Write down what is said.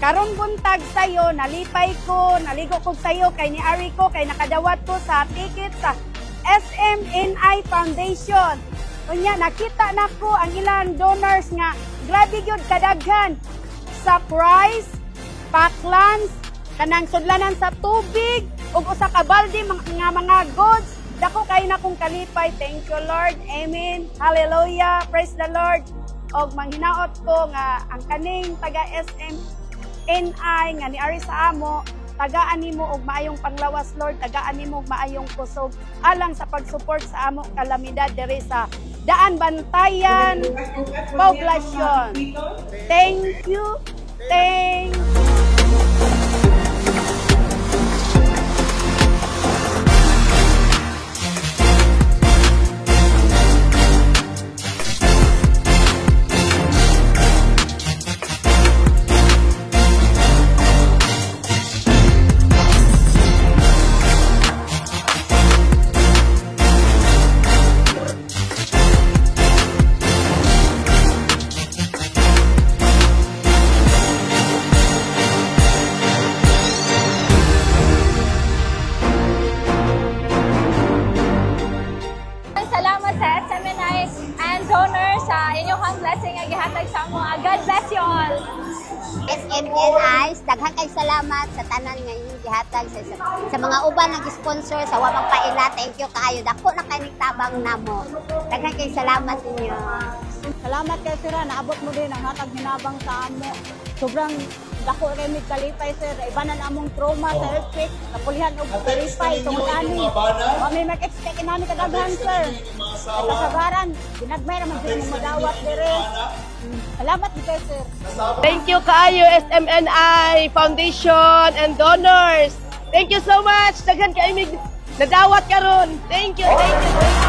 Karong buntag sayo, nalipay ko, naligo ko sayo kay niari ko kay nakadawat ko sa ticket sa SMNI Foundation. Unya nakita nako ang ilang donors nga grabe gyud kadaghan sa price, paklans, kanang sudlanan sa tubig ug usa ka balde nga mga goods. Dako kay na kong kalipay. Thank you, Lord. Amen. Hallelujah. Praise the Lord. Og manghinaot ko nga ang kaning taga SMNI nga niari sa amo, tagaan nimo og maayong panglawas, Lord, tagaan nimo og maayong kusog alang sa pag-support sa amo kalamidad diri sa Daan Bantayan Poblacion. Thank you. Thank you. Salamat sa SMNI and donors sa inyong blessing nga gihatag sa amo. God bless you all. SMNI, daghan kay salamat sa tanan nga inyong gihatag sa mga uban nag-sponsor sa wa magpaila. Thank you kaayo. Dako na kay tabang namo. Daghan kay salamat ninyo. Salamat kay sir, naabot mo din ang hatag hinabang sa amo. Sobrang dako kay mig kalipay, sir. Ibanan among trauma sa earthquake, napulihan og kalipay tungod ani. Wa may mag-expect inani kadaghan, sir. Kay kasagaran, ginagmay ra man jud mo madawat dire. Salamat gid kay sir. Thank you kaayo, SMNI Foundation and donors. Thank you so much. Daghan kay mig nadawat karon. Thank you, thank you, thank you.